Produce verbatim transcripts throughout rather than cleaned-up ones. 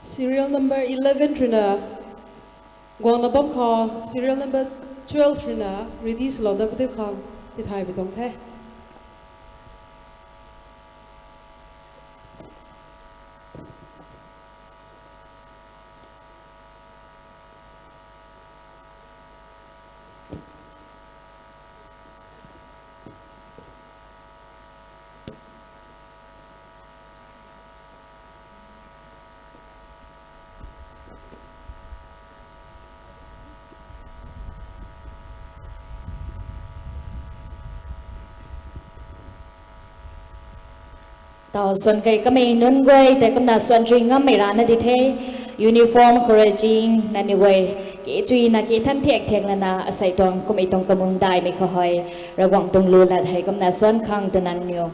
Serial number eleven ruina guangna bam khou, serial number twelve ruina ready swlou dat padiu khang tithay pi tuang the. Tau suan kei kamei nunc guay tei kumna suan chui ngammei rana di the. Uniform khou rui zing nangniw guay ke chuina ke than thiak thiak lana asei tuang kummei tuang kamung daihmei khou hei Ravguangc tuang lu lat hei kumna suan khang twna nangniw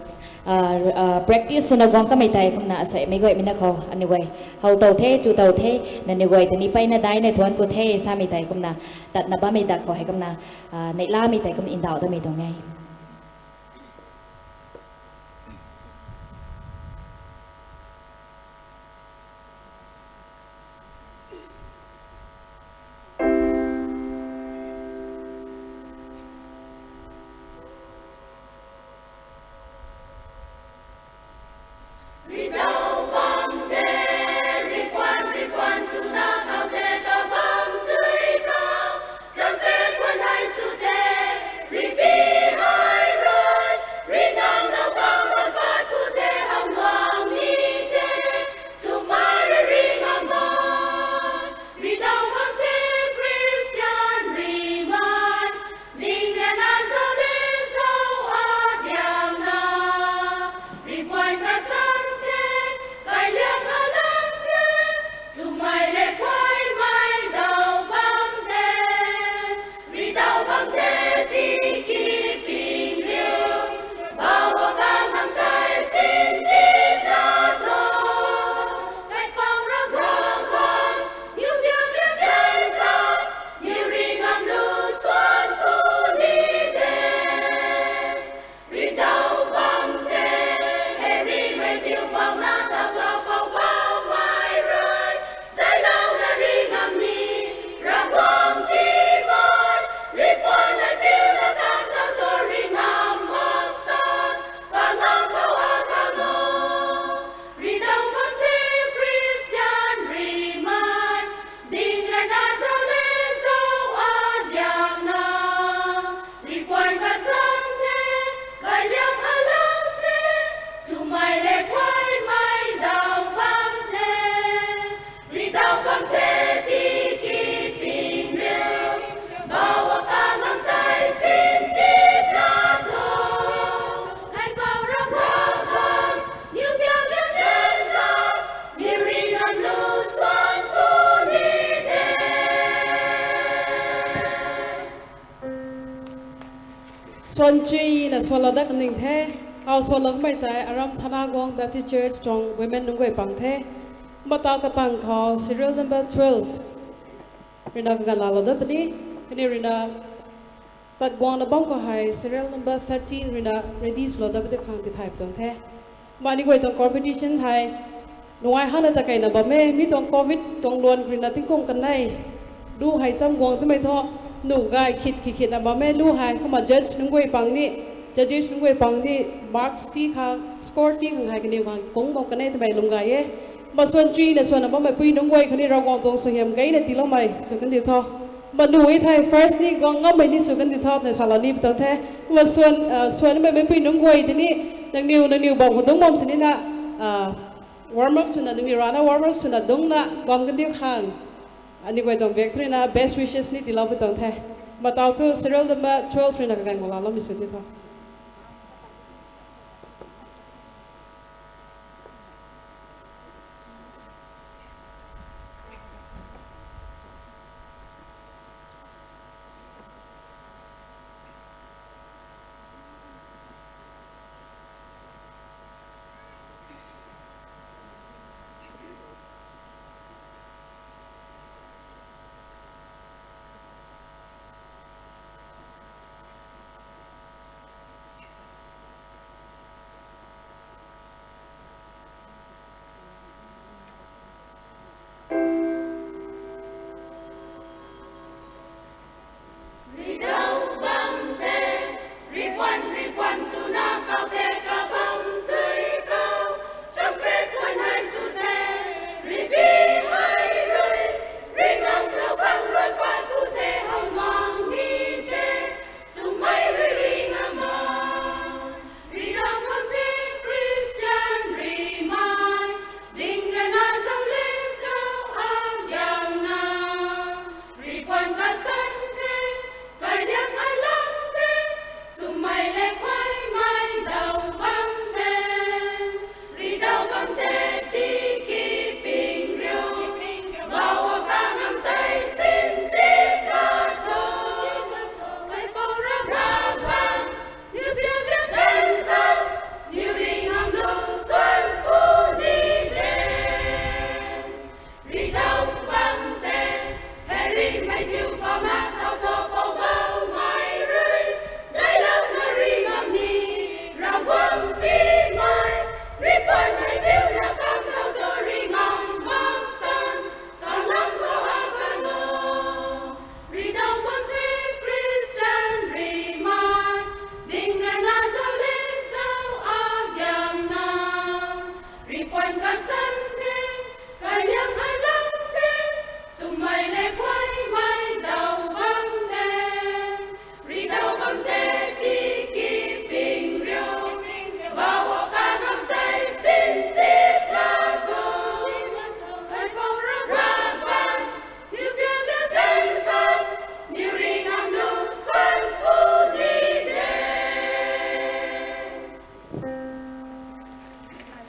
practice swna guang kamei tei kumna asei meic guaymei na khou aniw guay how tow the, chu tow the, nangniw guay tei ni mpeyna daihna thuanc ku the samei tei kumna tatna bammei dak khou hei kumna neihlamei tei kumna ndauh damei tuang e. Suan chuina suanlou dat kaning the. Au suanlou kamei tei Aram Thanaguang Baptist Church tuang women nunc guay pang the. Matau katang khou serial number twelve ruina kaganv laalou dat puni. Kaniw ruina tat guangna bam khou hei serial number thirteen ruina ready swlou dat puni khang tithay pi tuang the. Mani guay tuang competition hei nungai hana ta keyna bam e, mi tuang covid tuang luan ruina tingkum kanei lu hei cham guang twmei thu, nu gay khit khit khitna bam e lu hei. Kumna judge nunc guay pang ni, judges nunc guay pang ni marks ti khang, score ti khang hei kaniw khang kung bam kanei twmei lwm gay e. Kumna suan chuina suanna bammei pui nunc guay khou ni Ravguangc tuang suaihiam gayna tiiloumei sw kandiu tho. Kumna nu e thei first ni guang ngammei ni sw kandiu tho twna salou ni pi tuang the. Kumna suan, suanmei meipui nunc guay tei ni nangniw nangniw bam khou dungc bam sini na warm up swna, nangniw rana warm up swna dungcna bam kandiu khang aniw guay tuang bak thruina best wishes ni tiilou pi tuang the. Matau thu serial number twelve ruina kaganv khou laaloumei sw ni tho.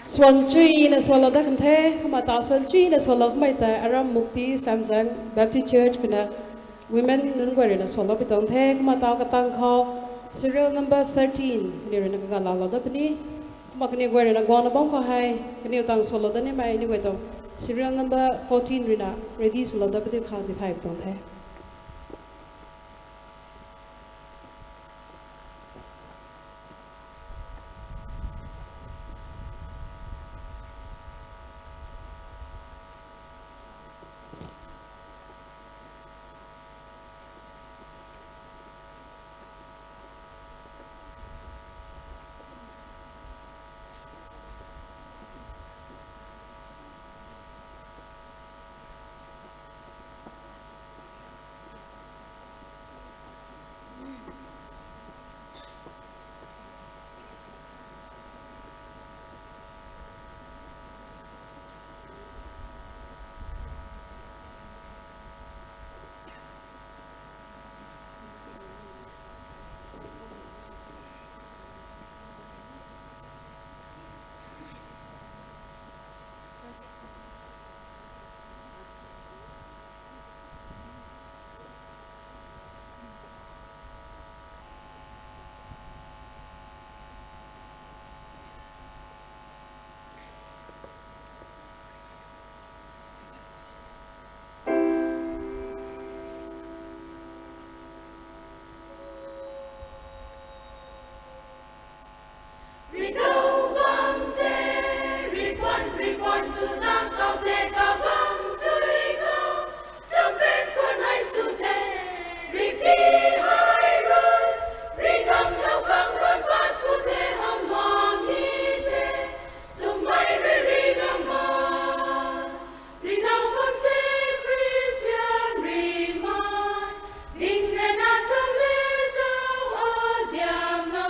Suan chuina sualou dat kan the, kumna taw suan chuina sualou kamei tei aram Mukti Samjang Baptist Church kina women nunc guay ruina sualou pi tuang the, kumna taw katang khou serial number thirteen kaniw ruina kaganv laalou dat puni. Kumna kaniw guay ruina guangna bam khou hei, kaniw tang sualou dat nimei, aniw guay tuang serial number fourteen ruina ready sualou dat puni khang tithay pi tuang the. Ridow bam the, ripuan, ripuan twna kau the kabam tui khou, trumpet khwan hei sw the, ripi hei rui, ringam lou khang ruan pat ku the, how nuam ni the, swmei rui ringam ma. Ridow bam the Christian rimei, ding rana zau le zau o diang na.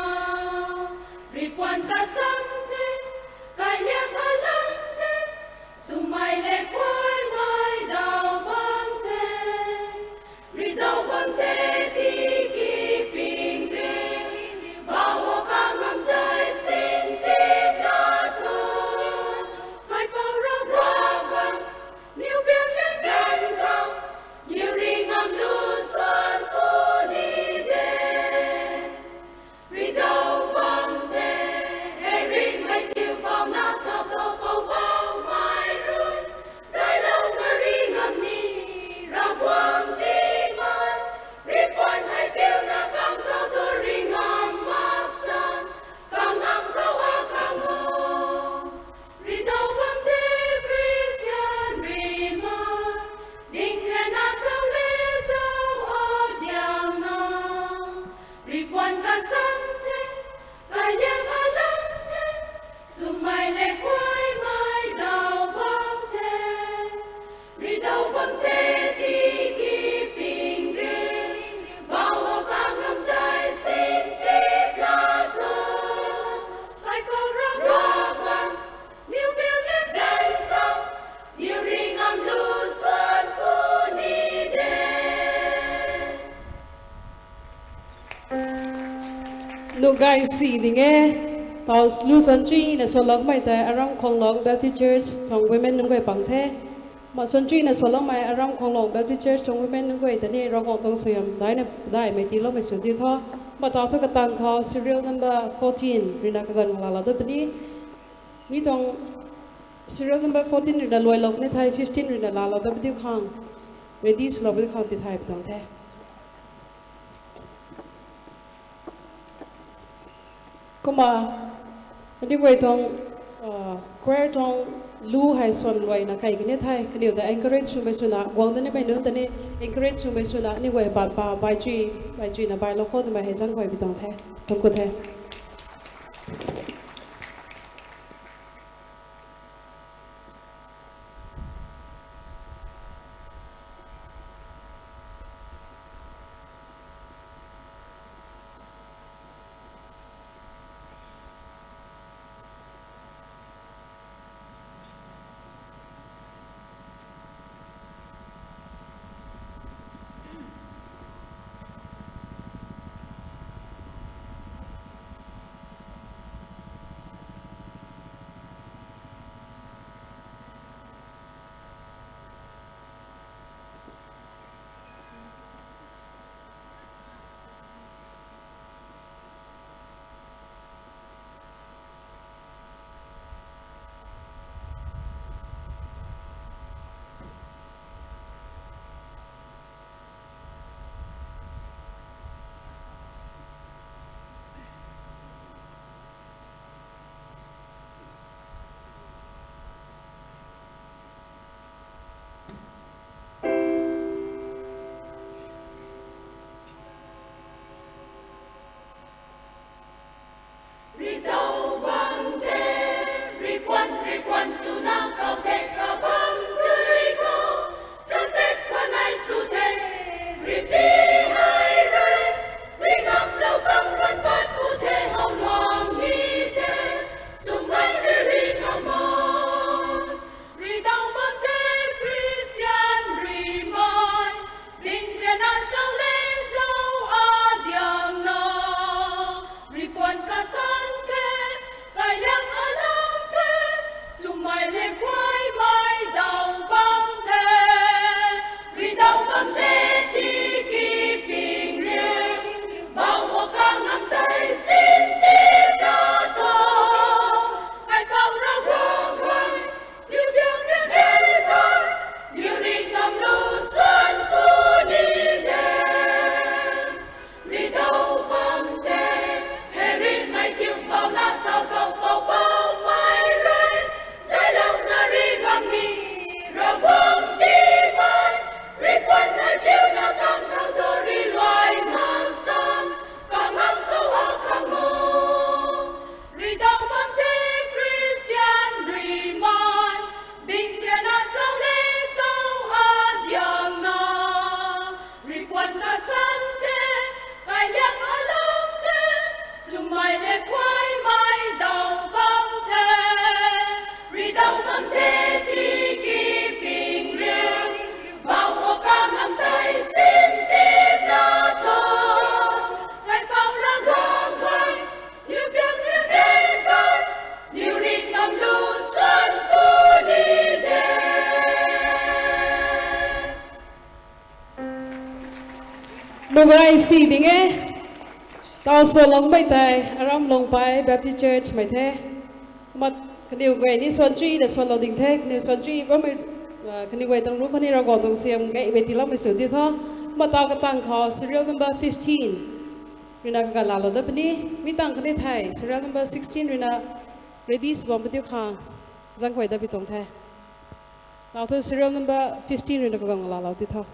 Ripuan kasan the, kailiak alang the, swmei le kuaymei daw bam the. Ridow bam the tiki ping ring, bau o kangam tei sin tip la tho. Kaipouc Ravguangc, niw bian le zan tho, niw ringam lu suan puni de. Ridow bam the, hei ringmei thiu bau na thau thau pou baumei rui, zaylou na ringam ni, Ravguangc tingmei, ripuan hei piuna kang thau thu ringam mak san, kangam khou akhang o. Ridow bam the Christian rimei, ding rana zau le zau o diang na. Ripuan kasan the, kailiak alang the, swmei le kuaymei daw bam the. Ridow bam the tiki ping ring, bau o kangam tei sin tip la tho. Kaipouc Ravguangc, niw bian le zan tho, niw ringam lu suan puni de. Nunc gay si ding e, taw lu suan chuina sualoumei tei aram Khonglong Baptist Church tuang women nunc guay pang the. Ma suan chuina sualoumei aram Khonglong Baptist Church tuang women nunc guay ta ni Ravguangc tuang suaihiam daina daihmei tiiloumei sw di tho. Ma taw thu katang khou serial number fourteen ruina kaganv laalou dat puni. Mi tuang serial number fourteen ruina luailou ni thei, fifteen ruina laalou dat puni khang, ready swlou puni khang tithay pi tuang the. Kumna, aniw guay tuang, choir tuang lu hei suan luaina kai kani thei, kaniw ta encourage swmei swna, guang da nimei nunc ta ni encourage swmei swna, aniw guay baanv pa, bai chui, bai chuina bailou khou twmei hei zaeng khuay pi tuang the. Thuanc ku the. Rugai si ding e. Tau suanloumei tei Aram Lungpai Baptist Church mei the. Mat kaniw guay ni suan chuina suanlou ding the. Kaniw suan chui bammei, ah, kaniw guay tuang ruc khatni Ravguangc tuang siam gaymei tiiloumei sw di tho. Mat tau katang khou serial number fifteen ruina kaganv laalou dat puni. Mi tang khatni thei serial number sixteen ruina ready sw bam puni khang zang khuay dat pi tuang the. Tau thu serial number fifteen ruina kaganv laalou di tho.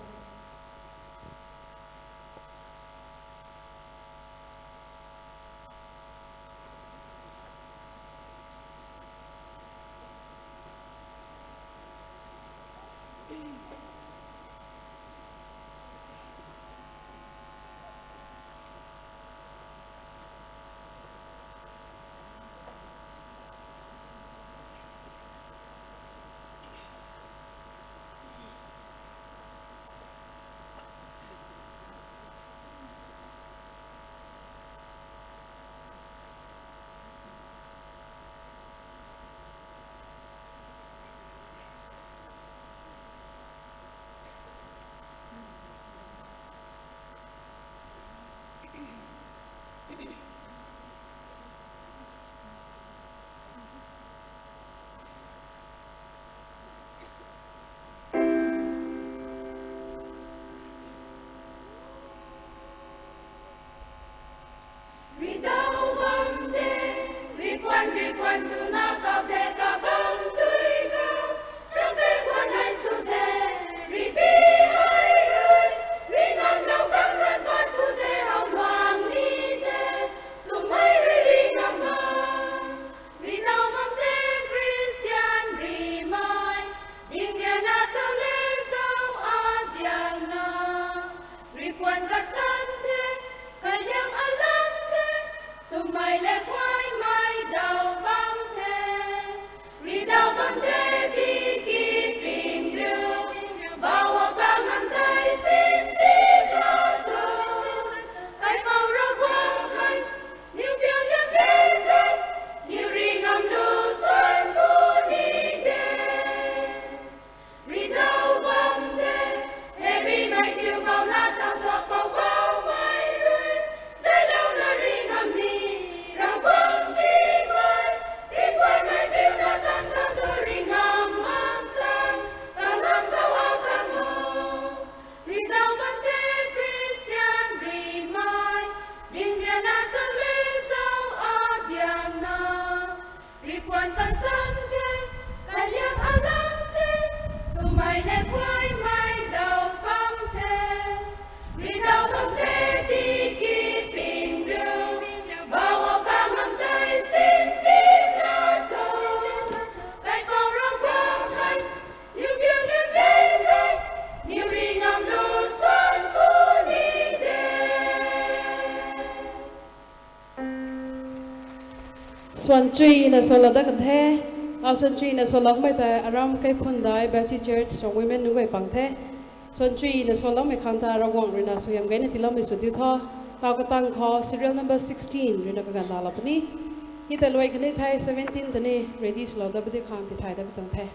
Ridaw bam the, ripuan, ripuan twna kau the kabam tui khou, ramh pei guan hei sw the, ripi hei rui, ringam lou kang ran pat pu the how luang ni the, swmei rui ringam ma. Ridaw bam the Christian rimei, ding riana zau le zau adiang na. Ripuan kasan the, kaidiang alang the, swmei le khuaymei daw bam the. Ridaw bam the tiki ping riu, bauh a kangam tei sin ti la tho. Kaipouc Ravguangc hei, niw piang liang the the, niw ringam lu suan puni de. Ridaw bam the, hei rimei thiu bau na tau tuak pou baumei rui, seilouna ringam ni, Ravguangc tiimei, ripuan hei piuna tang tau tu ringam masan, kalam khou a kang o. Ridaw bam the Christian rimei, ding riana zau le zau adiang na. Ripuan kasan the, kaliang alang the, swmei le khuaymei daw bam the. Ridaw bam the tiki ping riu, bauh a kangam tei sin ti la tho. Kaipouc Ravguangc hei, niw piang liang the the, niw ringam lu suan puni de. Suan chuina suanlou dat kan the. Tau suan chuina suanloumei tei Aram Kaikhundai Baptist Church tuang women nunc guay pang the. Suan chuina suanloumei khang ta Ravguangc ruina suaihiam gayna tiiloumei sw diu tho. Tau katang khou serial number sixteen ruina kaganv laalou puni. Hei tei luai khatni thei seventeen ta ni ready swlou dat puni khang tithay dat pi tuang the.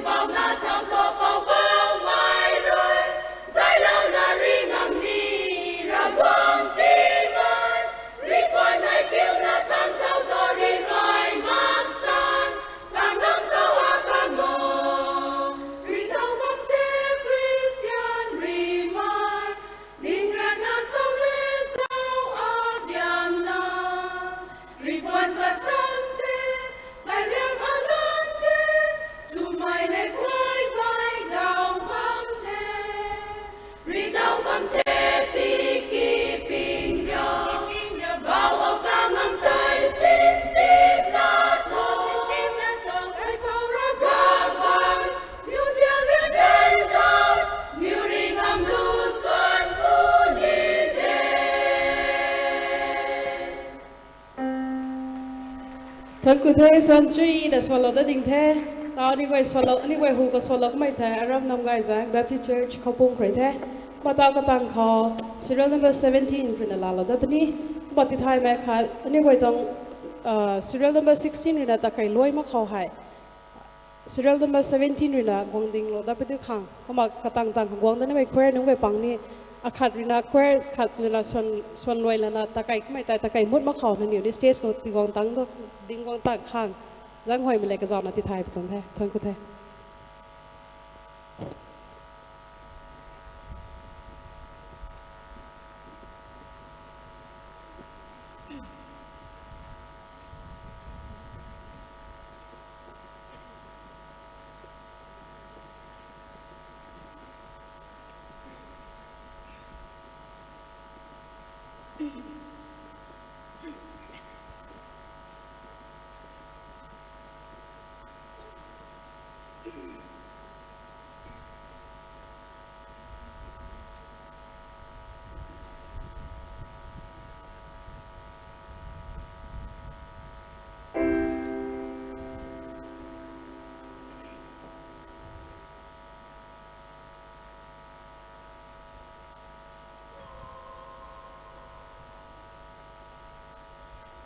Pauna tau tho pau baumei rui, zailouna ri ngam ni, Ravguangc ti mai, ri puan hei piuna tang tau tho ri ngai mak san, kangam tau a kang o, ri tau bam the Christian ri mai, ding rana zau le zau a diang na, ri puan kasan the, kailiang alan the, swmei le kuaymei dau bam the, ri dau bam the tiki ping rio, bau o kangam tei sin tip na tho, kaipouc Ravguangc, niu biak riak tei tho, niu ri ngam lu suan puni de. Thuanc ku the, suan chuina suanlou dat ding the. Tau aniu guay suanlou, aniu guay hu khou suanlou kamei the, Aram Namgay Zaeng Baptist Church, Khoupum khou rui the. Kumna tau katang khou serial number seventeen ruina laalou dat puni. Kumna tithaymei khat, aniu guay tuang, uh, serial number sixteen ruina takei luai mak khou hei serial number seventeen ruina guang dinglou dat puni khang. Kumna katang tang khou guang dat nimei choir nunc guay pang ni, akhat ruina choir khat ruina suan, suan luai lana takei kamei tei takei mut mak khou nangniw ni stage khou tiguang tang tu, ding guang tang khang, zaenghuaymei le kazauna tithay pi tuang the. Thuanc ku the.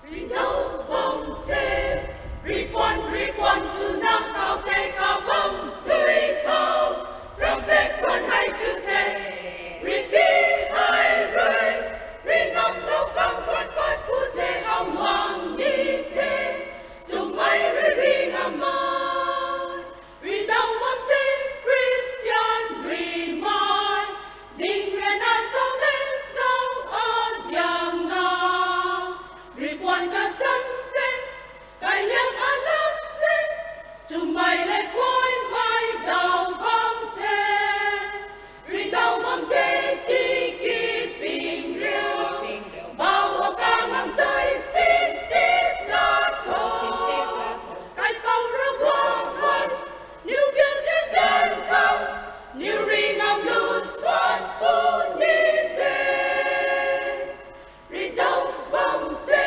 Ri dau bam the, ri puan, ri puan twna kau tei kau bam tui khou, trumpet puan hei chu the, ri pi hei rui, ri ngamlou khang puan pat pu the how mang ni the, swmei rui ri ngam ma. Ri dau bam the Christian ri mai, ding rana zau le zau a diang na, ri puan kasan the, kailiang alan the, swmei le kuaymei dau bam the. Ri dau bam the tiki ping riu, bau o kangam tei sin tip la tho, kaipouc Ravguangc, niu biak riak tei tho, niu ri ngam lu suan puni de. Ri dau bam the,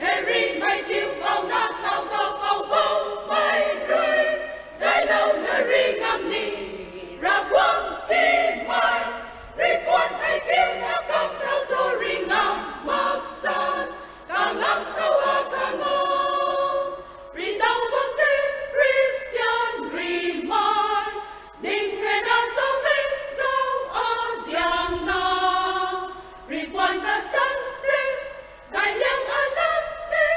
hei rimei thiu pauna tau tho pau baumei rui, zailouna ri ngam ni, Ravguangc ti mai, ri puan hei piuna kam tau tho ri ngam mak san, kangam tau a kang o. Ri dau bam the Christian ri mai, ding rana zau le zau a diang na, ri puan kasan the, kailiang alan the,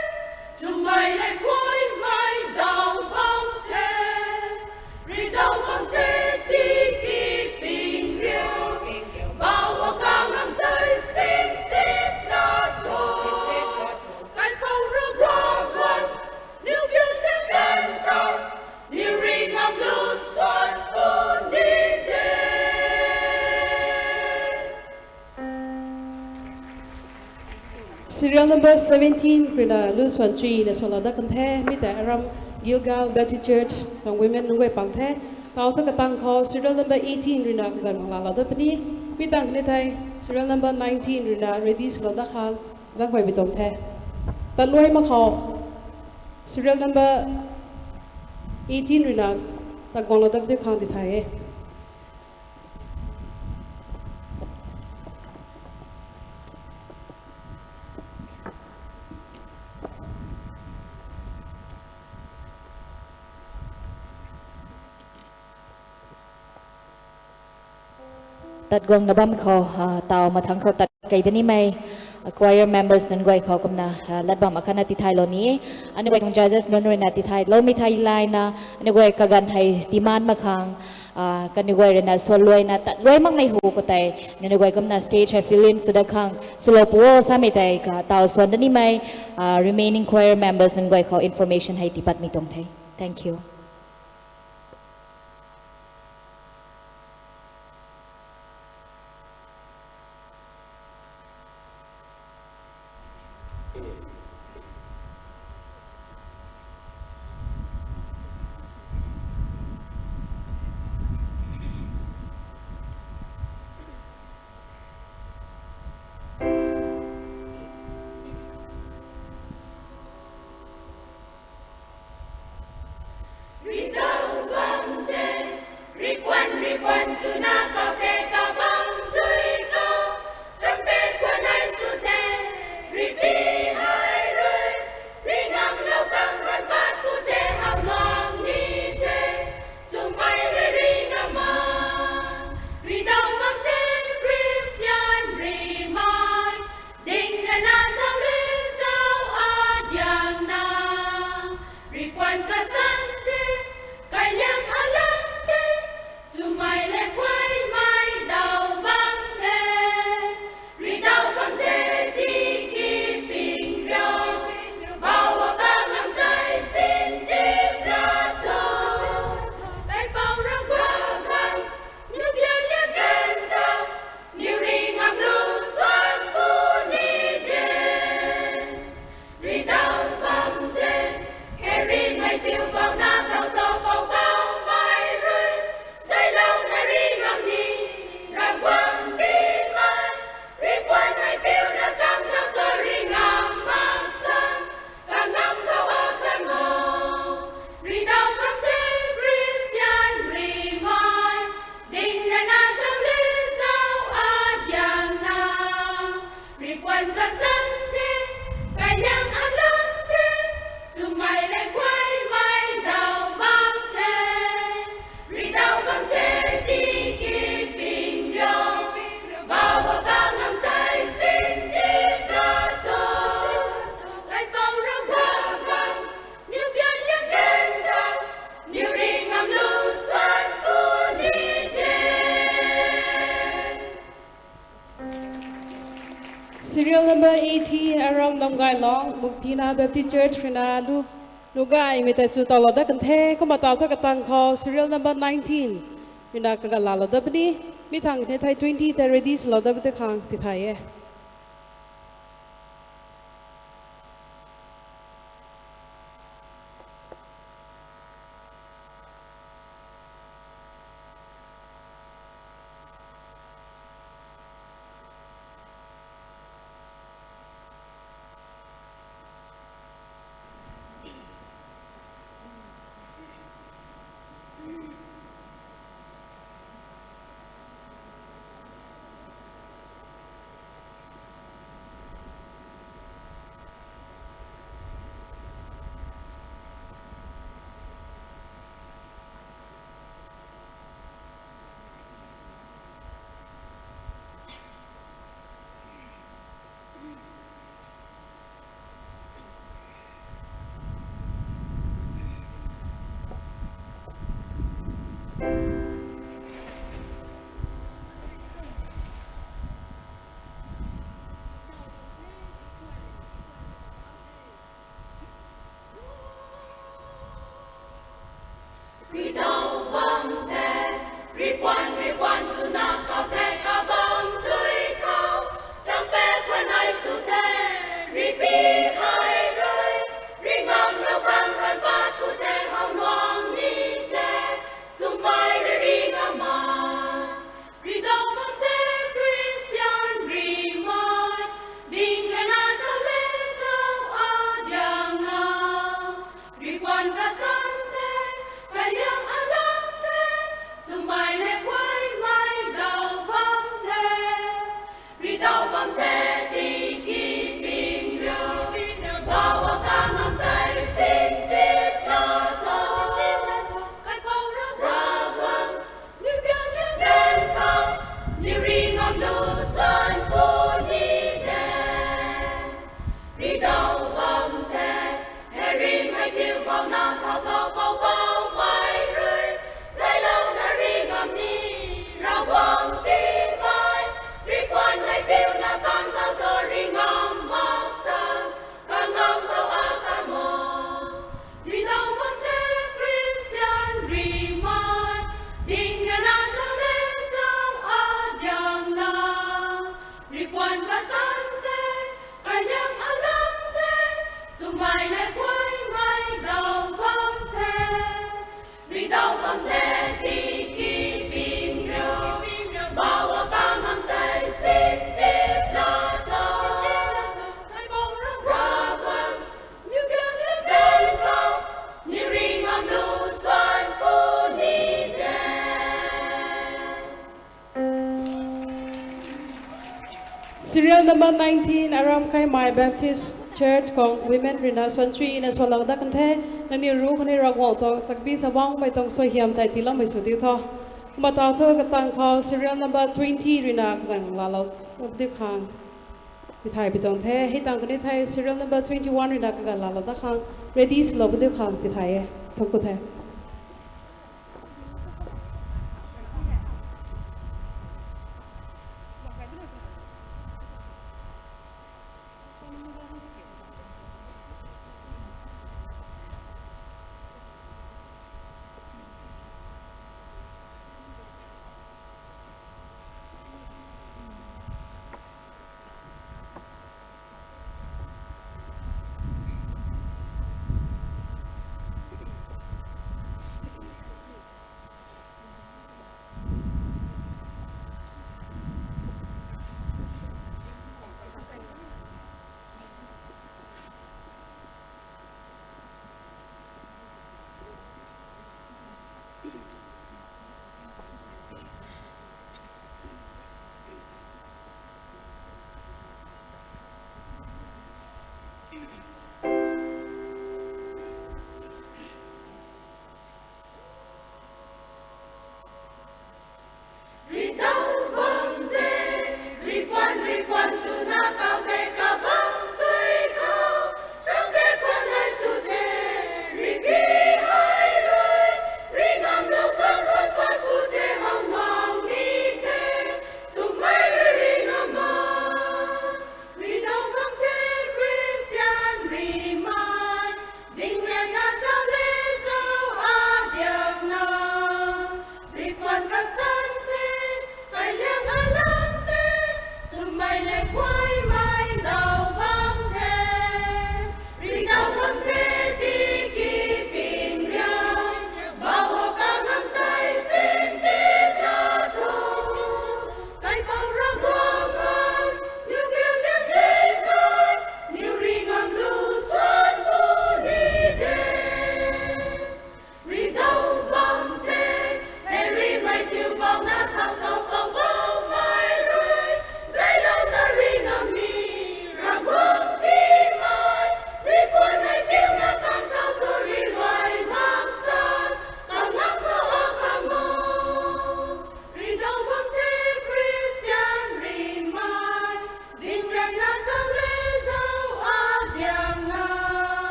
swmei le kuaymei dau bam the. Ri dau bam the tiki ping riu, bau o kangam tei sin tip la tho, kaipouc Ravguangc, niu biak riak tei tho, niu ri ngam lu suan puni de. Serial number seventeen ruina lu suan chuina suanlou dat kan the, mi tei Aram Gilgal Baptist Church tuang women nunc guay pang the. Tau thu katang khou serial number eighteen ruina kaganv khang laalou dat puni. Mi tang kani thei serial number nineteen ruina ready swlou dat khang zaenghuay pi tuang the. Tat luai mak khou serial number eighteen ruina ta guanglou dat puni khang tithay e. Tat guangna bam khou, ah, taw mathangc khou tat kei danimei, ah, choir members nunc guay khou kumna, ah, lat bam akhatna tithaylou ni e. Aniu guay tuang judges nunc ruina tithayloumei thei layna, aniu guay kaganv hei timan mak khang, ah, kaniw guay ruina swan luaina tat luai makmei hu khou tei, nangniw guay kumna stage hei fill in sw dat khang swlou pu o samei tei ka taw swan danimei, ah, remaining choir members nunc guay khou information hei tiipatmei tuang the. Thank you. Ridaw bam the, ripuan, ripuan twna kau the kabam tui khou, trumpet kuan hei sw the, ripi hei rui, ringamlou khang ran pat pu the how nuang ni the, swmei rui ringam ma, ridaw bam the Christian rimei, ding rana zauc le zauc adiangna, ripuan kasan the, kailiang alang the, swmei le kuaymei daw bam the, ridaw bam the tiki ping riu, bau a kangam tei sin tip ra tho, kaipouc Ravguangc, niu bian lian zen tho, niu ringam lu swan puni de. Ridaw bam the, hei rimei thiu bauhna thau thau bau baumei rui, zaylouna ringam ni, Ravguangc tiimei, ripuan hei piuna kam thau thau ringam mak san, kangam khou akhan o. Ridaw bam the Christian rimei, ding rana zauc le zauc adiangna, ripuan kasan the, kailiang alang the, swmei le kuaymei daw bam the, ridaw bam the tiki ping riu, bau a kangam tei sin tip ra tho, kaipouc Ravguangc, niu bian lian zen tho, niu ringam lu swan puni de. Serial number eighty, Aram Namgailong, Muktina Baptist Church ruina lu, lu gaymei ta chu tawlou dat kan the, kumna taw thu katang khou serial number nineteen ruina kagalou dat puni, mi thangc khatni thei twenty ta ready swlou dat puni khang tithay e. Ridaw bam the, ripuan, ripuan twna kau the kabam tui khou, trumpet kuan hei sw the, ripi hei rui, ringamlou khang ran pat pu the how nuang ni the, swmei rui Serial number nineteen, Aram Kaimai Baptist Church khou women ruina suan chuina sualou dat kan the. Nangniw ruc khou ni Ravguangc tuang sakbi sabangmei tuang suaihiam tei tiiloumei sw diu tho. Kumna ta thu katang khou serial number twenty ruina kaganv laalou diu khang tithay pi tuang the. Hei tang kani thei serial number twenty-one ruina kaganv laalou dat khang ready swlou diu khang tithay e. Thangc ku the.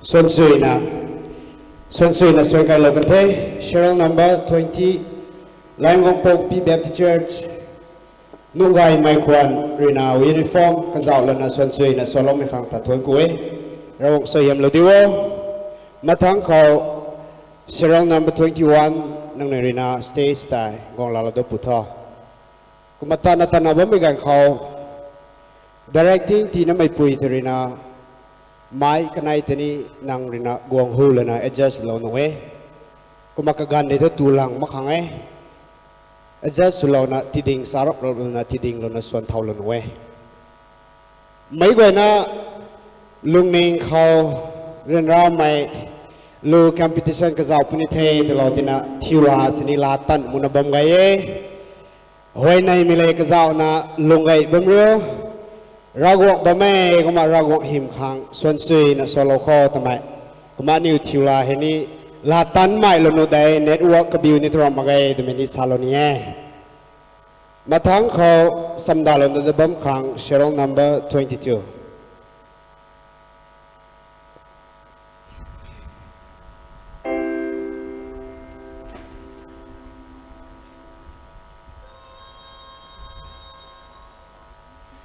Suansuina, suansuina suan kailou kan the. Serial number twenty, Lainggangpokpi Baptist Church, Nungaimei Khwan ruina uniform kazauh lana suansuina sualoumei khang ta thuanc ku e. Ravguangc suaihiamlou diu o. Mathangc khou serial number twenty-one nangniw ruina stage tei guang laalou dat pu tho. Kumna tana tana bammei ganv khou directing tiinamei pui tei ruina mai kanei tei ni nang ruina guang hu lana adjust lou nuh e. Kumna kaganv ni thu tu lang mak khang e. Adjust swlouna tiding charap louna tiding louna suan thau lou nuh e. Meic guayna lungning khou ryanramei lu competition kazauh puni the twlou tina thiu la sini laa tan muna bam gay e. Huayneymei le kazauhna lung gay bam riu. Ravguangc bam e, kumna Ravguangc hym khang suansuina sualou kho twmei. Kumna aniw thiu la hei ni laa tanmei lou nuh de, network kabiu ni thu ram mak ge twmei ni salou ni e. Mathangc khou samdalou na da bam khang serial number twenty-two.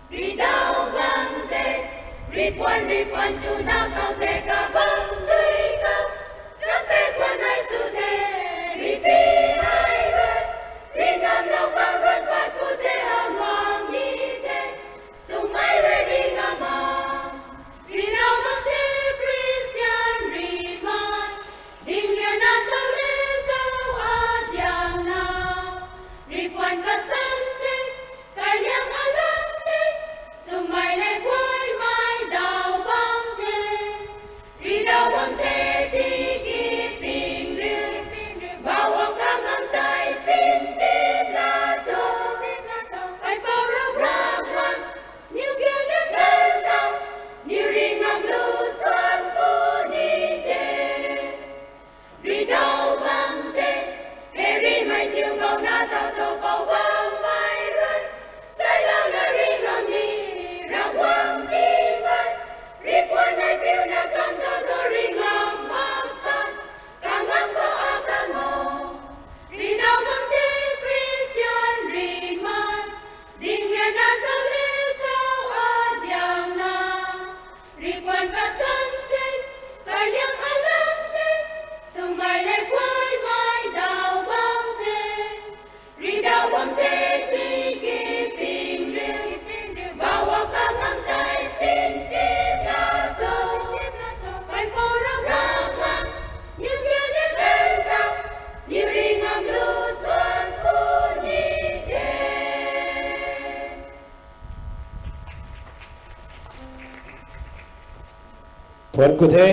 Ridau bam the, ripuan ripuan twna kau the kabam tui ka, trumpet kuan hei sw the, ripi hei rui, ringam lou kang rui pat pu the, how mang ni the, swmei rui ringam a. Ridau bam the Christian rimei, ding riana zau le zau adiang na, ripuan kasan the, kailang alang the, swmei le guaymei dau bam the. Ridau bam the tiki ping riu, bauang kangam tei sin tim na tho, kaipouc Ravguangc, niw pian le zang tho, niw ringam lu swan puni de. Ridau bam the, hei rimei thiu bau na thau thau bau bam mei rui, sailouna ringam ni, Ravguangc ti mei, ripuan hei piuna kan thau thau ringam mak san, kangam khou akang o. Ridau bam the Christian rimei, ding riana zau le zau adiang na, ripuan kasan the, kailang alang the, swmei le guaymei dau bam the. Ridau bam the tiki ping riu, bauang kangam tei sin tim na tho, kaipouc Ravguangc, niw pian le zang tho, niw ringam lu swan puni de. Thuanc ku the,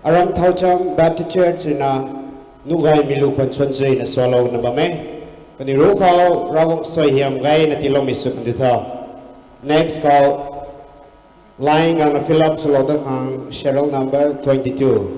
aram Thaucham Baptist Church ruina, nuh gaymei lu khwan suan zuina sualouna bam e. Kaniw ruc khou Ravguangc suaihiam gayna tiiloumei sw kan di tho. Next khou, line gangna fill up swlou da khang serial number twenty-two.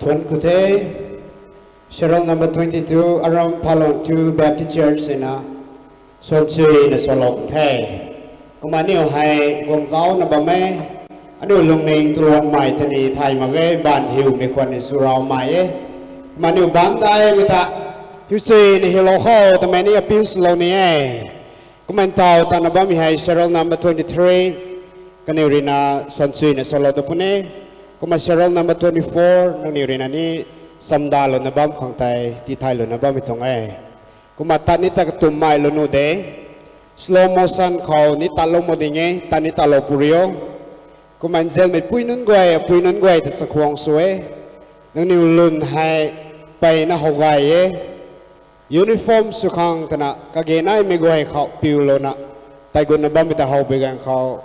Thuanc ku the, serial number twenty-two, Aram Phalong two Baptist Church sina, suansuina sualou the. Kumna aniu hei guang zauna bam e, aniu lungning tuanmei tei ni thay mak ge, baanv hiumei khwan ni swrau mai e. Kumna aniu baanv daimei ta, hiu suina hiulou kho, twmei ni appeal swlou ni e. Kumna ntaw tana bammei hei serial number twenty-three, kaniw ruina suansuina sualou da puni. Kumna serial number twenty-four, nangniw ruina ni samdalouna bam khang tei, tithaylou na bammei tuang e. Kumna tat ni tat katumhmei lou nu de. Slow motion khou ni tatlou mak ding e, tat ni tatlou puri o. Kumna nzianmei pui nunc guay, pui nunc guay ta chakhwang sw e. Nangniw lun hei peyna how gay e. Uniform sw khang twna kage naimei guay khou piulouna, tei gutna bammei ta how bi ganv khou,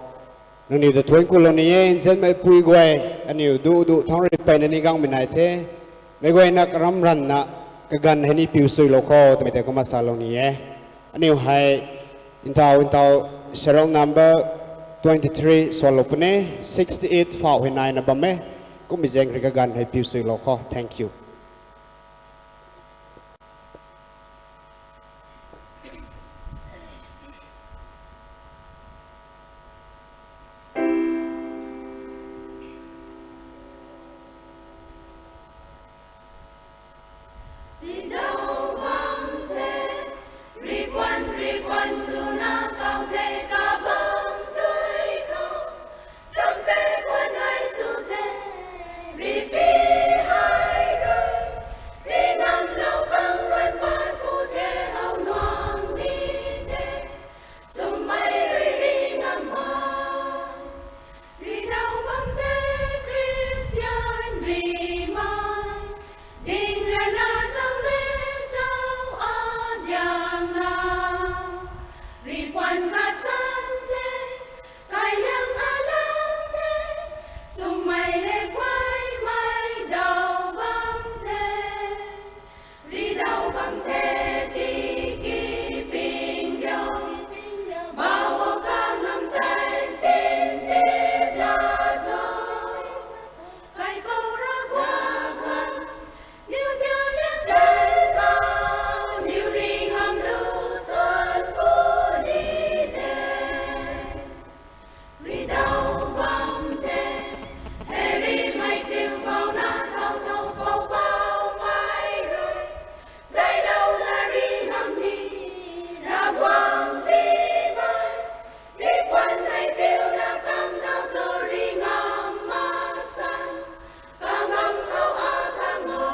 nangniw ta thuanc kulou ni e, nzianmei pui guay, aniw duh duh thangc rui peyna ni gangmei nai the. Meic guayna karam ranvna, kaganv hei ni piu suilou kho, twmei tei kumna salou ni e. Aniu hei, ntaw, ntaw, serial number twenty-three sualou puni, sixty-eight phau hei naina bam e, kummei zaeng rui kaganv hei piu suilou kho. Thank you. Ridow bam the, ripuan, ripuan tuna kau the kabam tui khou. Trumpet kuan hei sw the, ripi hei rui, rinamlou khang ruan pat ku the how nuang ni the, swmei rui ringam ma. Ridow bam the Khristian rimei, ding rana zau le zau adiang na. Ripuan kasan the, kailang alang the, swmei le kuaymei dow bam the. Ridow bam the tiki ping riu, bau kangam tei sin tip la tho. Kaipouc Ravguangc khang, niw piu liang tei khou, niw ringam lu suan puni de. Ridow bam the, hei rimei thiu bau na thau thau pou poumei rui, zaylouna ringam ni, Ravguangc tiimei, ripuan nei piuna kam thau thu ringam masan, kangam khou akang o.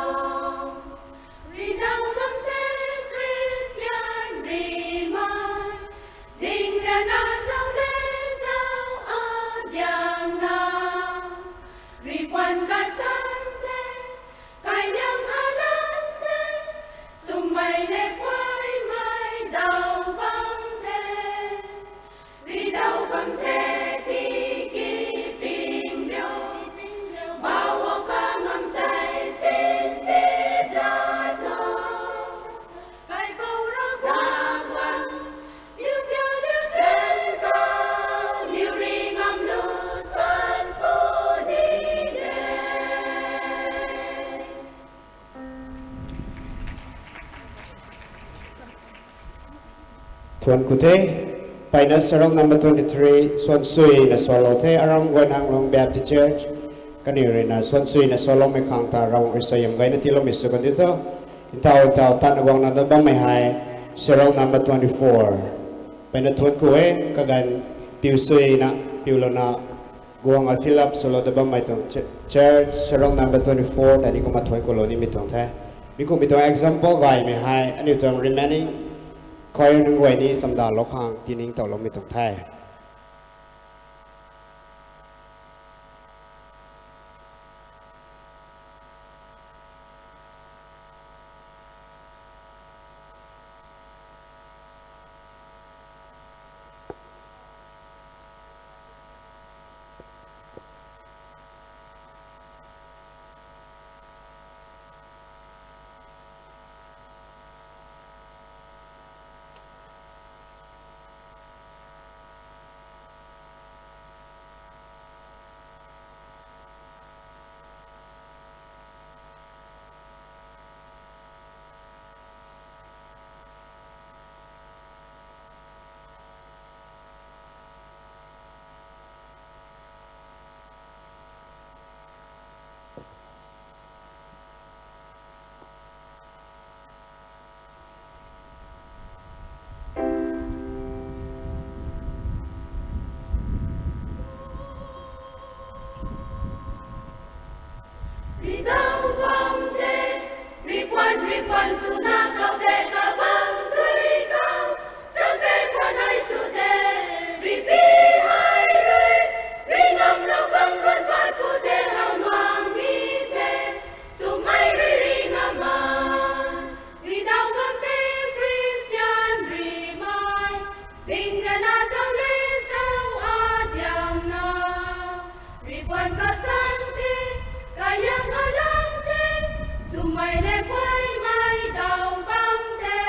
Ridow bam the Khristian rimei, ding rana zau le zau adiang na. Ripuan kasan the, kailang alang the, swmei le kuaymei dow bam the. Ridow bam the tiki ping riu, bau kangam tei sin tip la tho. Kaipouc Ravguangc khang, niw piu liang tei khou, niw ringam lu suan puni de. Thuanc ku the, peyna serial number twenty-three, suansuina sualou the, Aram Guaynanglung Baptist Church, kaniw ruina suansuina sualoumei khang ta Ravguangc rui suaihiam gayna tiiloumei sw kan di tho. Ntaw ntaw tatna guangna dat bammei hei, serial number twenty-four. Peyna thuanc ku e, kaganv piu suina, piulouna, guang a fill up swlou dat bammei tuang ch-, church, serial number twenty-four, tei ni kumna thuanc kulou nimei tuang the. Mi kummei tuang example gaymei hei, aniu tuang remaining choir nunc guay ni chamdalou khang tiningtowloumei tuang the. Puan tuna kau tei kabam tui khou, trumpet puan hei sw the, ripi hei rui, ringam lou khang ruan pat pu the how ngang ni the, swmei rui ringam a, ridau bam the Christian rimei, ding rana zau le zau a diang na. Ripuan kasan the, kaiang alang the, swmei le kuaymei dau bam the.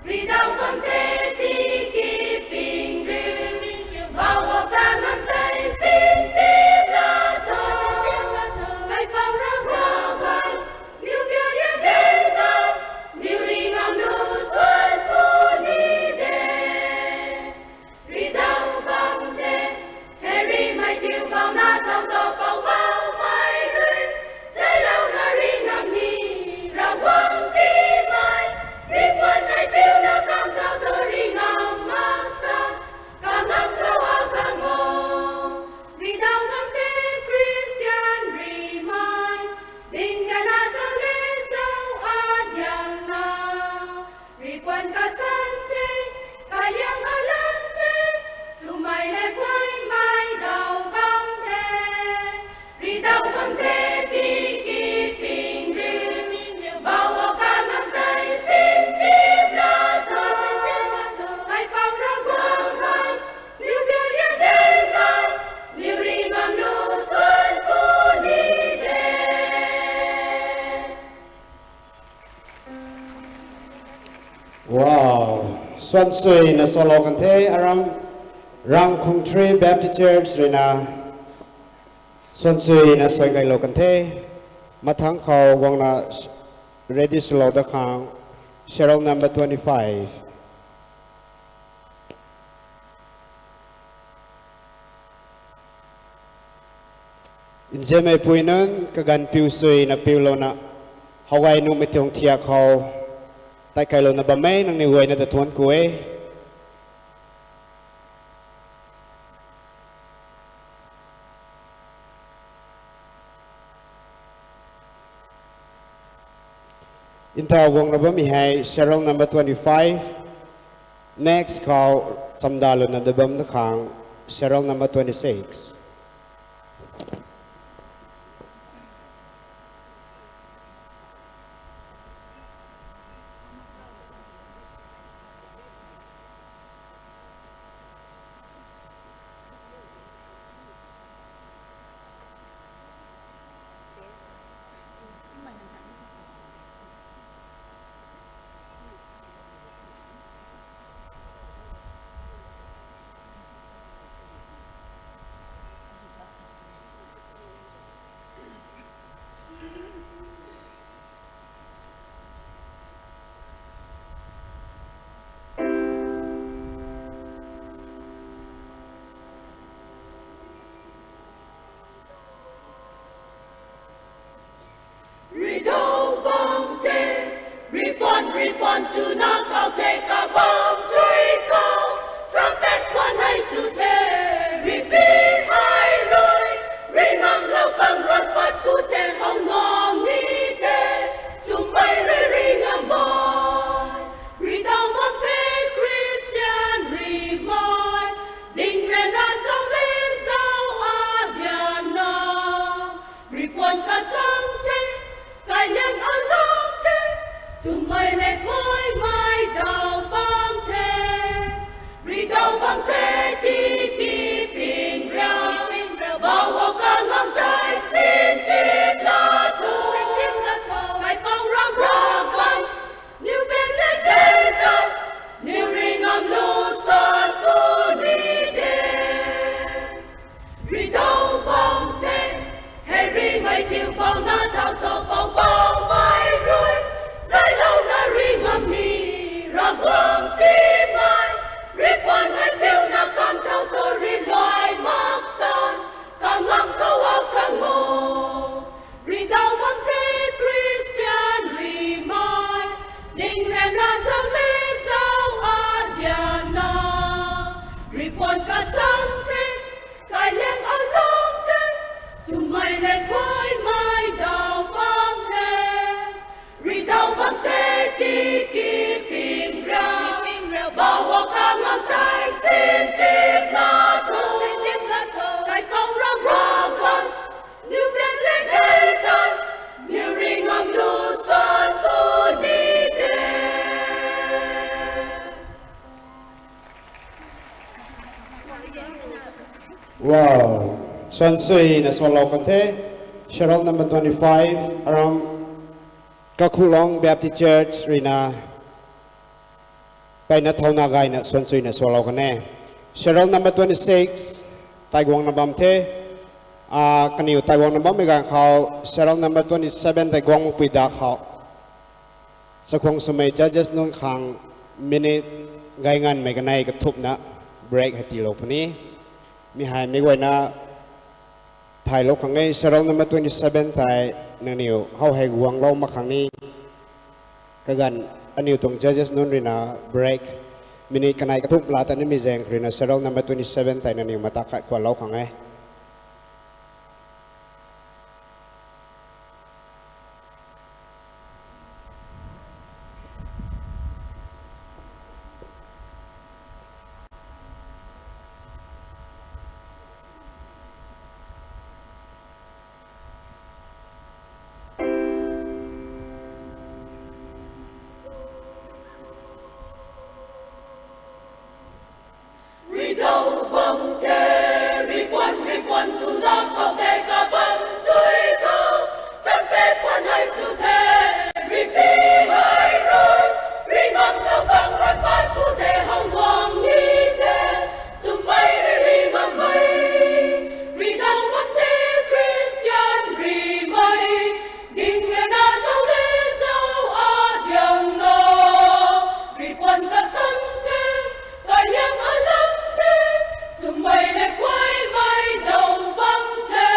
Ridau bam the tiki ping riu, bau o kangam tei sin tip la tho. Kaipouc Ravguangc hei, niw biak lian den tho, niw ringam nu suan pu ni de. Ridau bam the, hei rimei thiu bau na tau tau pou baumei rui, sailouna ringam ni, Ravguangc tiimei, ripuan nei piuna kam tau tho ringam mak sa, kangam khou a kang o. Ridau bam the Christian rimei, ding rana zau le zau a diang na. Ripuan kasan the, kaiang alang the, swmei le kuaymei dau bam the. Ridau bam the tiki ping riu, bau o kangam tei sin tip la tho. Kaipouc Ravguangc hei, niw biak lian den tho, niw ringam nu suan pu ni de. Wow, suan suina sualou kan the, aram Rangkhungthri Baptist Church ruina suan suina suai kailou kan the, mathangc khou guangna ready swlou da khang, serial number twenty-five. Nzianmei pui nunc kaganv piu suina piulouna, how gay nuhmei tuang thiak khou, tei kailouna bam e, nangniw guayna ta thuanc ku e. Nthau guangna bammei hei serial number twenty-five. Next khou chamdalouna da bam da khang serial number twenty-six. Ridau bam the, ripuan ripuan tuna kau the kabam tui khou, trumpet khwan hei sw the, ripi hei rui, ringam lou khang ruan pat pu the how ngang ni the, swmei rui ringam a. Ridau bam the Christian rimei, ding rana zau le zau a diang na. Ripuan kasang the, kaiang alang the, swmei le kuaymei Wow. Suansuina sualou kan the. Serial number twenty-five, aram Kakhulong Baptist Church ruina mpeyna thauna gayna suansuina sualou kan e. Serial number twenty-six, taiguangna bam the. Ah, kaniw taiguangna bammei ganv khou, serial number twenty-seven tei guang makpui da khou, sakhuang swmei judges nunc khang minute gay nganmei kanei kathumhna break hei tiilou puni. Mi hei mi guayna thaylou khang e, serial number twenty-seven tei nangniw how hei guanglou mak khang ni, kaganv aniw tuang judges nunc ruina break minute kanei kathumh laa ta nimei zaeng ruina serial number twenty-seven tei nangniw mata khat khwanlou khang e. Ridau bam the, ripuan, ripuan twna khou the kabam tui khou, trumpet puan hei sw the, ripi hei rui, ringam lou khang rai pat pu the, how guang ni the, swmei rui ringam mei, ridau bam the Christian rimei, ding rui na zau le zau a diang na, ripuan kasan the, kaiang alang the, swmei le kuaymei dau bam the,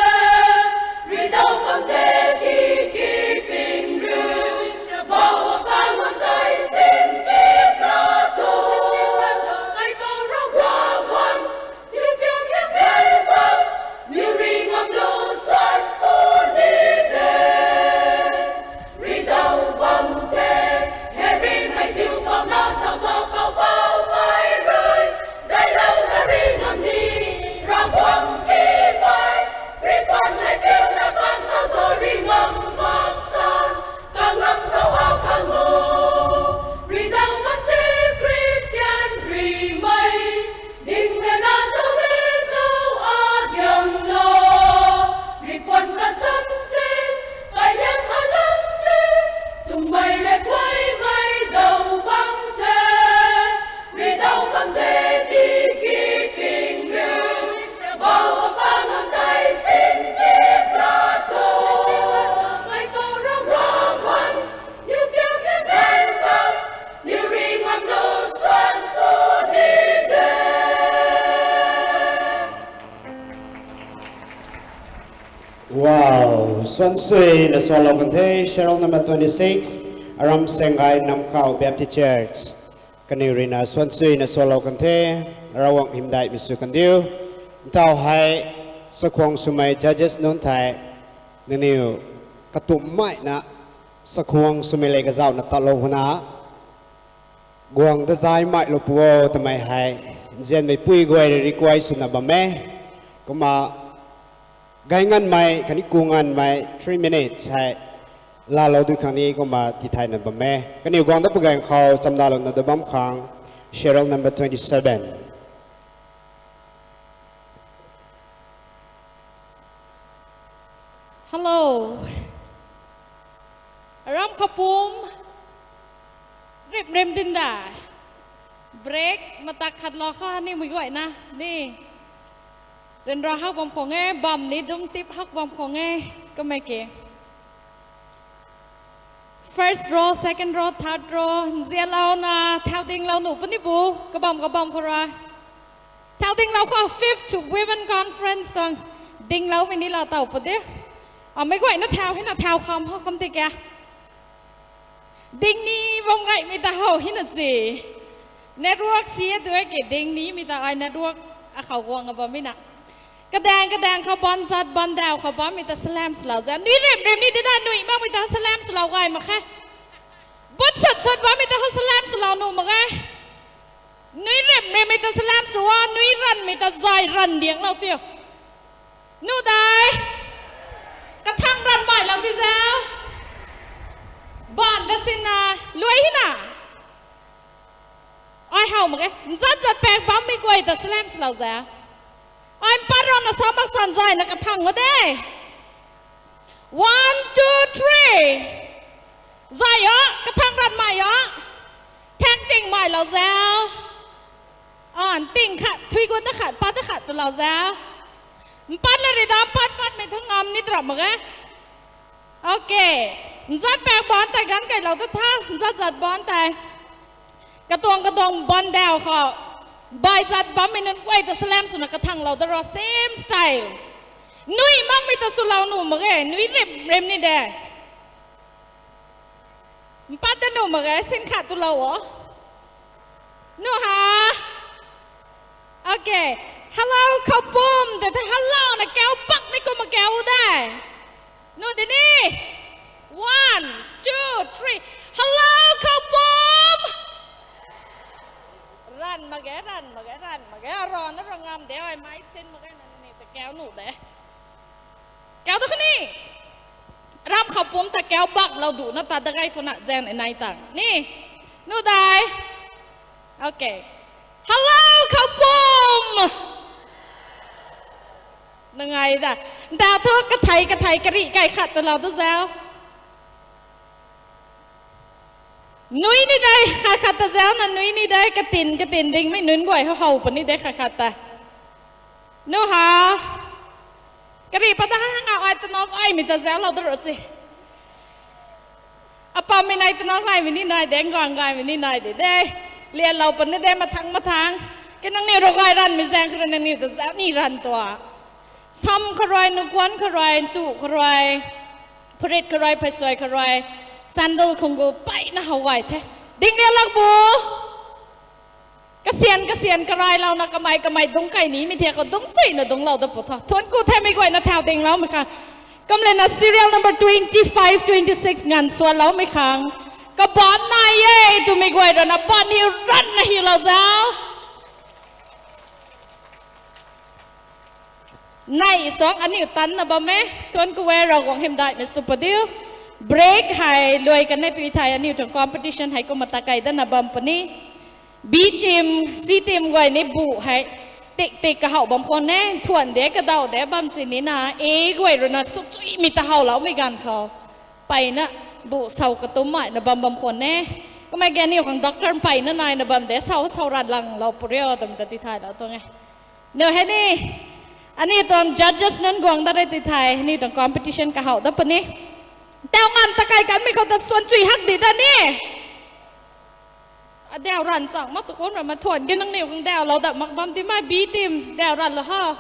ridau bam the tiki ping rui, bau a kang bam tei sin kip na thu, Kaipouc Ravguangc, niu piang piang zan tho, niu ringam lu suan pu ni de. Ridau bam the, hei rimei thiu pau na thau thau pau pau mei rui, zaylou na ringam ni, Ravguangc ti mei, ripuan hei piu na bam thau thau ringam mak sa, kangam khou a khang o. Ridau bam the Christian rimei, ding rui na zau le zau a diang na, ripuan kasan the, kaiang alang the, swmei le kuaymei dau bam the, ridau bam the tiki ping rui, bau a kang bam tei sin kip na thu, Kaipouc Ravguangc, niu piang piang zan tho, niu ringam lu suan pu ni de. Wow, suansuina sualou kan the, serial number twenty-six, aram Senggai Namkau Baptist Church. Kaniw ruina suansuina sualou kan the, Ravguangc hymdaihmei sw kan diu. Ntau hei, sakhuang swmei judges nunc thei, nangniw katumhmei na, sakhuang swmei le kazauhna tatlou khana, guang ta zaymei lou pu o twmei hei, nzianmei pui guay rui request swna bam e. Kumna, gay nganmei khatni ku nganmei three minutes hei laalou dui khang ni kumna tithayna bam e. Kaniw guang dat pagaeng khou chamdalouna da bam khang, serial number twenty-seven. Hello. Aram khou pum. Rip rim dinda. Break matak khat lou kha ni mui guayna ni. Ryanra hak bam khang e, bam ni dum tip hak bam khang e, kamei ke. First row, second row, third row, nzianlouna, thau dinglou nuh puni bu, kabam kabam khou rui. Thau dinglou khou fifth Women Conference tuang dingloumei ni laa taw pu de. Amei guayna thau hina thau kham ho kam ti kya. Ding ni bam gaymei ta how hina si. Network si e tu e ke ding nimei ta ai network akhou guang a bammei na. Kadaeng kadaeng khou ban zat ban daw khou bammei ta salam swlou za. Nui rim rim ni dina nui makmei ta salam swlou gay mak khe. But sat sat bammei ta salam swlou nuh mak ge. Nui rim rimmei ta salam sw a, nui ranmei ta zay ran dianglou tiu. Nu dai. Kathang ranmei lou ti za. Ban da sinna, luai hina. Ai how mak ge, nzat zat pak bammei guay ta salam swlou za. Ai mpat rana sa mak san zayna kathang ma de. One, two, three. Zay o, kathang ran mai o. Thang ting mai lou zau. An, ting khat, thui gu ta khat, pat ta khat tu lou zau. Mpat la ri da, mpat pat mei thu ngam ni drap mak e. Okay. Nzat pak ban tei ganv kai lou ta tha, nzat zat ban tei. Katuang katuang ban dau khou. Bai zat bammei nunc guay ta salam swna kathang lou da ro, same style. Nui makmei ta swlou nuh mak e, nui rim rim ni de. Mpat ta nuh mak e, sin khat tu lou o. Nu ha. Okay. Hello, khou pum, ta the hello na kau bak ni kumna kau de. Nu di ni. One, two, three. Hello, khou pum. Ran mak ge, ran mak ge, ran mak ge. Aron na ro ngam de, oi, mai sin mak ge, nang ni ta kau nuh de. Kau ta kha ni. Ram khou pum ta kau bak lou du na ta da gay khou na zaeng nai tang. Ni. Nu dai. Okay. Hello, khou pum. Nangai da. Nda thu kathei kathei kari kai khat ta lou tu zau. Nui ni dei, khat khat ta zau na nui ni dei, katin katin dingmei nunc guay how how puni de khat khat ta. Nu ha. Kari pat ta hang a ai ta nok ai mi ta zau lou da ro si. Apammei nai ta nok ai mi ni nai de, ngang gaymei ni nai de de. Lian lou puni de mathang mathang. Ke nangniw ro gay ranmei zaeng khou rui nangniw ta zau ni ran tua. Sam khou rui, nukuan khou rui, ntu khou rui, pharit khou rui, pheysuai khou rui, sandal khungu peyna how gay the. Ding ria lak bu. Kasian kasian karay louna kamei kamei dungc kai nimei thiak khou dungc suina dungclou da pu tho. Thuanc ku the mei guayna thau dingloumei khang. Kum lana serial number twenty five, twenty six nganv sualoumei khang. Kabaanc nai e twmei guay rana baanc hiu ranna hilou zau. Nei suang aniu tanna bam e, thuanc ku e, Ravguangc hymdaihmei sw padiu. Break hei luai kan e tui thei aniu tuang competition hei kumna ta kai dana bam puni. B team, C team guay ni bu hei tik tik kahow bam khwan e, thuan de kadaw de bam sini na, A guay rui na swchuimei ta howloumei ganv khou. Peyna bu sow katumc maina bam bam khwan e. Kummei ge aniu khang doctor peyna naina bam de, sow sow ran langlou purio twmei ta tithaylou tuang e. Nu hei ni, aniu tuang judges nunc guang dat rui tithay, aniu tuang competition kahow dat puni. Tau nganv ta kai kanmei khou ta swan chui hak di ta ni. Adau ran chang mak tu kum rana thuan ge nangniw khang dawlou dat mak bam ti mei B team daw ran lou ha.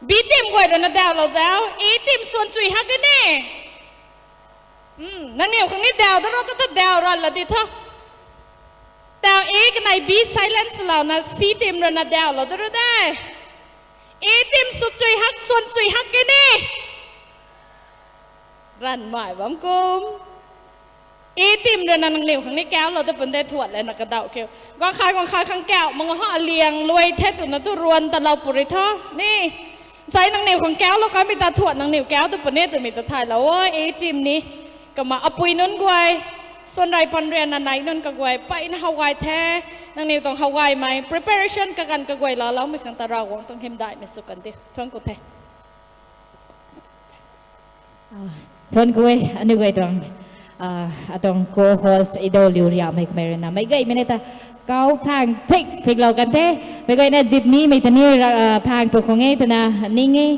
B team guay rana dawlou zau, A team swan chui hak e ni. Nangniw khang ni daw dat ro ta ta daw ran la di tho. Tau A kanei B silence louna C team rana dawlou dat ro de. A team sw chui hak, swan chui hak e ni. Ranmei bam kum. A team rana nangniw khang ni kaulou ta pun de thuat lana kadaw kiu. Guang kha guang kha khang kau mak ha aliang luai the twna tu ruan talou puri tho. Ni. Sai nangniw khang kaulou kamei ta thuat nangniw kau ta pun e twmei ta thaylou o A team ni. Kumna apui nunc guay, swan rey pan rianna nai nunc kaguay peyna how gay the, nangniw tuang how gaymei preparation kaganv kaguay laaloumei khang ta Ravguangc tuang hymdaihmei sw kan diu. Thuanc ku the. Thuanc ku e, aniu guay tuang, atuang co-host idou liu riamei kamei rui na meic gaymei na ta kau phang phik phiklou kan the. Meic guayna zip nimei ta ni phang tu khang e twna ning e.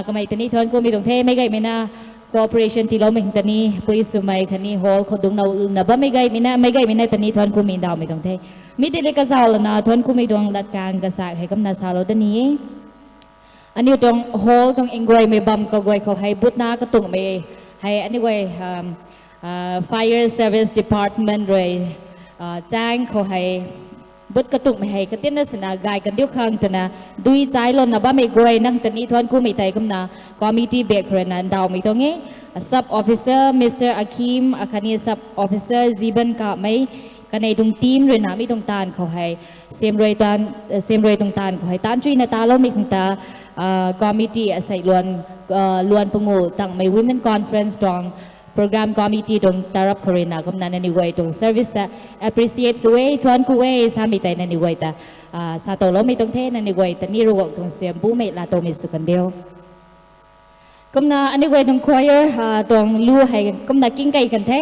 Kamei ta ni thuanc kumei tuang the, meic gaymei na cooperation tiiloumei ta ni pui swmei khatni hall khou dungcna bammei gaymei na, meic gaymei na ta ni thuanc kumei ndauhmei tuang the. Mi tei le kazauh lana thuanc kumei tuang latkaeng kasak hei kumna salou da ni e. Aniu tuang hall tuang nguaymei bam kaguay khou hei butna katuangmei hei aniu guay Fire Service Department rui chaeng khou hei but katuangmei hei katinna sina gay kandiu khang twna dui chailouna bammei guay nang ta ni thuanc kumei tei kumna committee bak khou rui na ndauhmei tuang e. Sub officer Mister Akim akhatni sub officer Ziban Kamei kanei tuang team rui na mi tuang taanv khou hei semrui tuang taanv khou hei taanv chuina taloumei khang ta committee asei luan pangu tangmei women conference tuang program committee tuang tarap khou ruina kumna nangniw guay tuang service ta appreciate sw e, thuan ku e samei tei nangniw guay ta sa towloumei tuang the. Nangniw guay ta ni Ravguangc tuang suaihiam bumei laa towmei sw kan diu. Kumna aniu guay tuang choir tuang lu hei kumna kingkei kan the.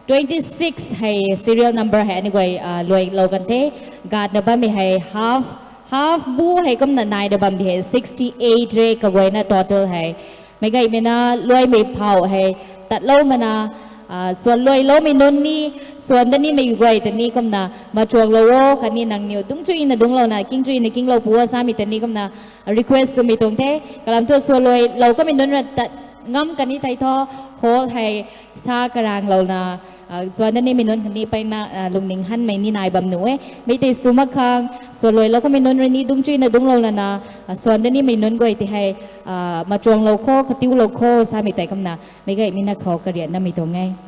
Twenty six hei serial number hei aniu guay luailou kan the. Gatna bammei hei half, half bu hei kumna naina bam di hei sixty eight re kaguayna total hei. Meic gaymei na luaimei phau hei tatloumei na, swan luailoumei nunc ni, swan da nimei guay ta ni kumna machuanglou o khatni nangniw dungc chuina dungclouna king chuina kinglou pu o samei ta ni kumna request swmei tuang the. Kalam thu swan luailou kamei nunc ra tat ngam kani tei thu hall hei sa karanglouna swan da nimei nunc khatni mpeyna lungning hanmei ni nai bam nuh e. Mi tei sw mak khang swan luailou kamei nunc rui ni dungc chuina dungclou lana swan da nimei nunc guay tei hei machuanglou kho, katiulou kho samei tei kumna meic gaymei na khou kariatnamei tuang e.